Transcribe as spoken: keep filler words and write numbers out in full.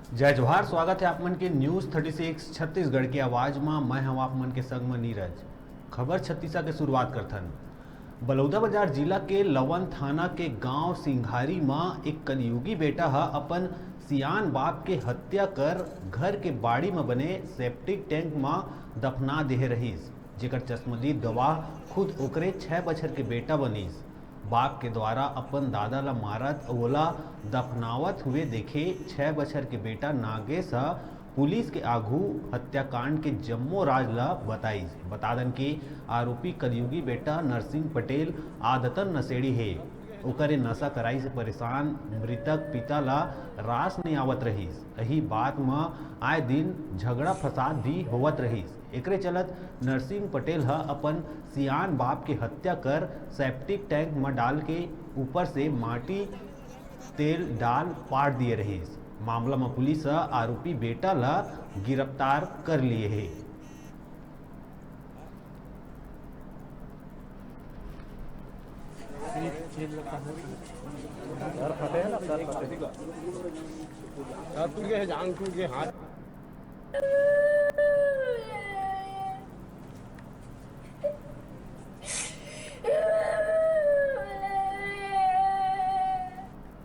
जय जोहार, स्वागत है आप मन के News Thirty Six छत्तीसगढ़ के आवाज म। मैं हूं आप मन के संग म नीरज। खबर छत्तीसा के शुरुआत करथन। बलौदाबाजार जिला के लवन थाना के गांव सिंघारी म एक कलयुगी बेटा ह अपन सियान बाप के हत्या कर घर के बाड़ी म बने सेप्टिक टैंक म दफना देहे रहिस, जेकर चश्मदीद गवाह खुद ओकरे छह बछर के बेटा बनिस। बाप के द्वारा अपन दादा ला मारत अउ ओला दफनावत हुए देखे छह बछर के बेटा नागेश ह पुलिस के आघू हत्याकांड के जम्मो राज ला बताइस। बता दन के आरोपी कलयुगी बेटा नरसिंह पटेल आदतन नशेड़ी हे। ओकर ए नशा कराई से परेशान मृतक पिता ला रास नइ आवत रहिस। यही बात म आए दिन झगड़ा फसाद भी होवत रहिस। एकरे चलत नरसिंह पटेल ह अपन सियान बाप के हत्या कर सेप्टिक टैंक म डाल के ऊपर से माटी तेल डाल पाट दिए रहिस। मामला म पुलिस ह आरोपी बेटा ल गिरफ्तार कर लिए हे। सर फटे है ना, सर फटे। सर टूट गए, जांग टूट गए, हाथ।